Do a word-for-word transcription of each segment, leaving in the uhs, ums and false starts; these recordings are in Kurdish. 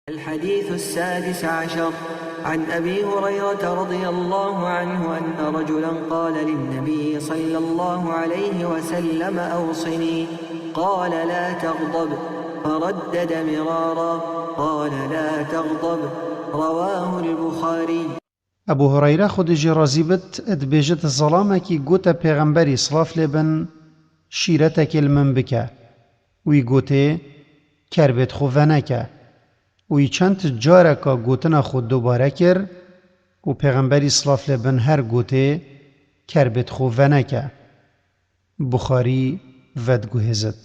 الحديث السادس عشر. عن أبي هريرة رضي الله عنه أن رجلا قال للنبي صلى الله عليه وسلم: "أوصني." قال: "لا تغضب." فردد مرارا: "قال: لا تغضب." رواه البخاري. Ebû Hureyre, Xwedê jê razî bit, dibêjit: Zelamekî gote Pêxemberî, silav lê bin, şîretekê li min bike. Wî gotê: Kerbêt xwe veneke. Wî çend careka gotina xwe dubare kir û Pêxemberî, silav lê bin, her gotê: Kerbêt xwe veneke. Buxarî vediguhêzit.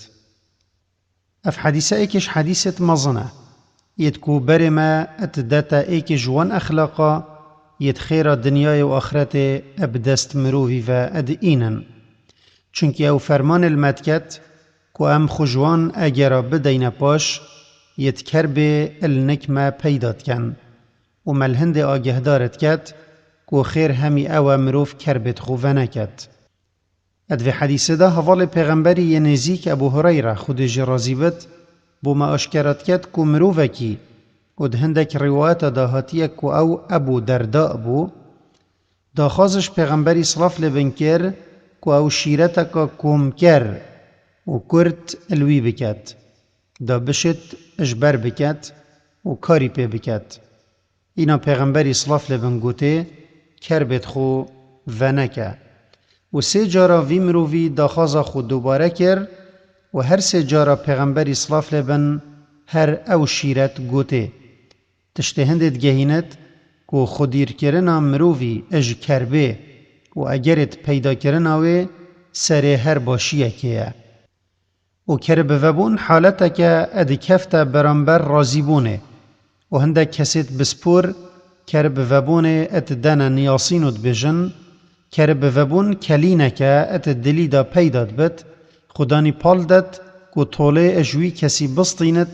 Ev hedîse êkê ji hedîsêt mezin e. Yêt ku berê me et dete êkê ji wan exlaqa yêt xêra dinyayê û axretê eb dest mirovî ve ed înin. Çunkî ew fermanê li me diket ku em xwe ji wan egera bideyne paş, yêt kerbê il nik me peyda diken. Û me li hindê agehdar diket ku xêr hemî ew e mirov kerbêt xwe veneket. Ed vê hedîsê de hevalê Pêxemberî yê nêzîk Ebû Hureyre, Xwedê jê razî bit, bo me aşkera diket ku mirovekî, û di hindek rîwayeta de hatiye ku ew Ebû Derda bû, daxwaz ji Pêxemberî, silav lê bin, kir ku ew şîreteka komker û kurt li wî biket, da bişêt ji ber biket û karî pê biket. Îna Pêxemberî, silav lê bin, gotê: Kerbêt xwe veneke. Û sê cara vî mirovî daxwaza xwe dubare kir û her sê cara Pêxemberî, silav lê bin, her ew şîret gotê. Tiştê hindê digehînit ku xwedîrkirina mirovî ji kerbê û egerêt peydakirina wê serê her başiyekê ye. Û keribivebûn haleteke e dikefte beramber razîbûnê. Û hindek kesêt bispor keribivebûnê et dene niyasîn û dibêjin: Keribivebûn kelîneke et dilî de peyda dibit, xudanî pal det ku tolê ji wî kesî bistînit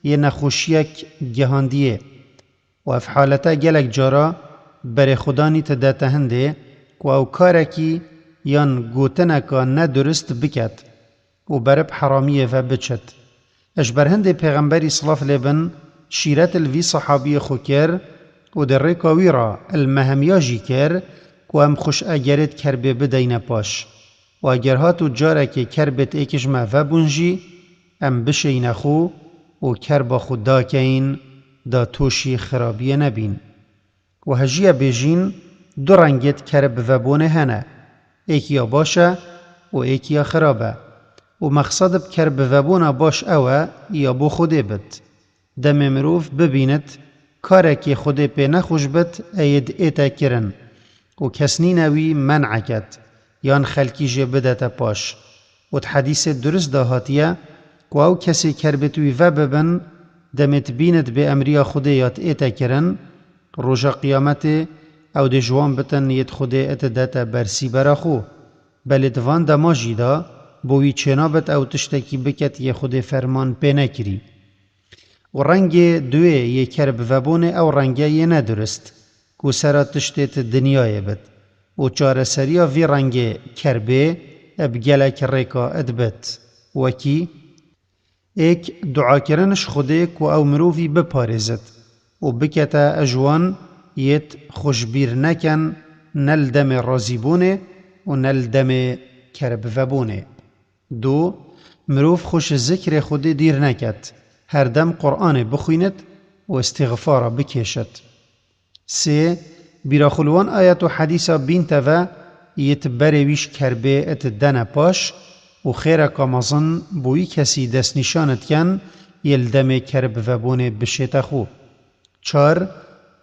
yê nexweşiyek gihandiyê. Û ev halete gelek cara berê xudanî ti dete hindê ku ew karekî yan gotineka nedurist biket û berib heramiyê ve biçit. Ji ber hindê Pêxemberî, silav lê bin, şîret li vî sehabiyê xwe kir û di rêka wî re li me hemiya jî kir ku em xwe ji egerêt kerbê bideyne paş. Û eger hat û carekê kerbêt êkê ji me vebûn jî, em bişeyne xwe û kerba xwe dakeyin, da tûşî xirabiyê nebîn. Û hejiye bêjîn, du rengêt keribivebûnê hene, êkiya baş e û êkiya xirab e. Û mexsed bi keribivebûna baş ew e, ya bo Xwedê bit. Demê mirov bibînit, karekê Xwedê pê nexweş bit, ê yê diête kirin. Û kes nîne wî men'e ket, yan xelkî jê bidete paş. Û di hedîsê durist de hatiye ku ew kesê kerbêt wî vebibin, demê dibînit bê emriya Xwedê ya diête kirin, roja qiyametê ew dê ji wan bitin yêt Xwedê et dete bersîbera xwe. Belê di van dema jî de bo wî çênabit ew tiştekî biket yê Xwedê ferman pê nekirî. Û rengê duê yê keribivebûnê ew renge yê nedurist, ku sera tiştê ti dinyayê bit û çareseriya vî rengê kerbê bi gelek rêka dibit. Wekî, êk duakirin ji Xwedê ku ew mirovî biparêzit û bikete ji wan yêt xwe ji bîr neken, ne li demê razîbûnê û ne li demê keribivebûnê. Du, mirov xwe ji zikrê Xwedê dîr neket, her dem Quranê bixwînit û îstîxfara bikêşit. Sê, bîra xwe li wan ayet û hedîsa bînte ve, yêt berê wî ji kerbê et dene paş û xêreka mezin bo wî kesî destnîşan diken, yê li demê keribivebûnê bişête xwe. Çar,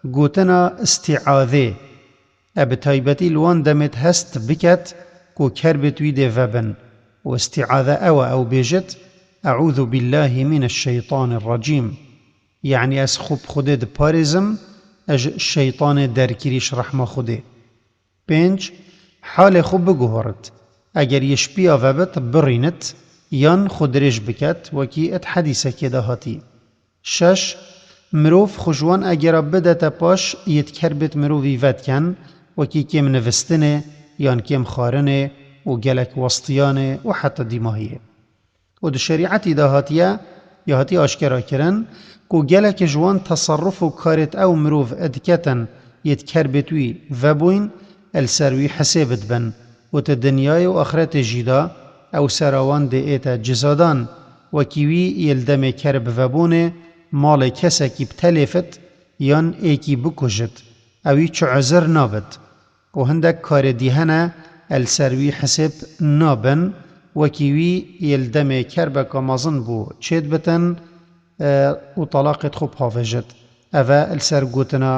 gotina îstîazê. E bi taybetî li wan demêt hest biket ku kerbêt wî dê vebin û îstîaze ew e, ew bêjit: "Eûzu billahî mîneşşeytanirrecîm." Yanî ez xwe bi Xwedê diparêzim, ez ji şeytanê derkirî ji rehma Xwedê. Pênc, halê xwe biguhorit. Eger yê şpiya vebit, birînit, yan xwe dirêj biket, wekî et hedîsekê de hatî. Şeş, mirov xwe ji wan egera bidete paş, yêt kerbêt mirovî vediken, wekî kêm nivistinê, yan kêm xwarinê û gelek westiyanê û heta dîmahiyê. Û di şerîetî de hatiye, Ya hatî aşkera kirin ku gelek ji wan teserruf û karêt ew mirov diketin yêt kerbêt wî vebûyn, el ser wî hisêb dibin û ti dinyayê û axretê jî de ew sera wan dê ête cizadan, wekî wî yê li demê kerb vebûnê malê kesekî bitelêfit yan êkî bikujit, ewî çi uzir nabit. Û hindek karê dî hene el ser wî hisêb nabin, wekî wî yê li demê kerbeka mezin bû çêdbitin, e, û talaqêt xwe bhavêjit. Ev e li ser gotina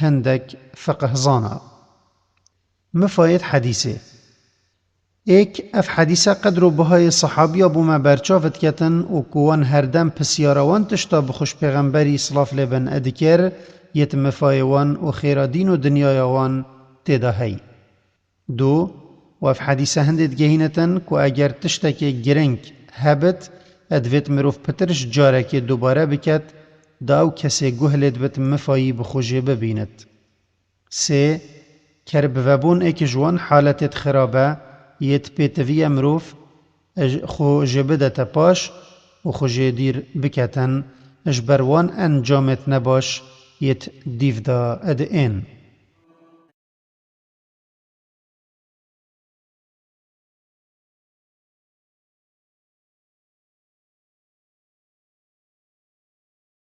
hindek fiqihzana. Mifayêt hedîsê. Êk, ev hedîse qedr û bihayê sehabiya bo me berçav diketin û ku wan herdem pisyara wan tişta bi xwe ji Pêxemberî silav lê bin dikir, yêt mifayê wan û xêra dîn û dinyaya wan tê de hey. Du, û ev hedîse hindê digehînitin ku eger tiştekê giring hebit, divêt mirov pitir ji carekê dubare biket, da ew kesê guh lê dibit mifayî bi xwe jê bibînit. Sê, kerb vebûn êk ji wan haletêt xirab e, yêt pêtiviye mirov xwe jê bidete paş û xwe jê dîr biketin, ji ber wan encamêt nebaş yêt dîv de diên.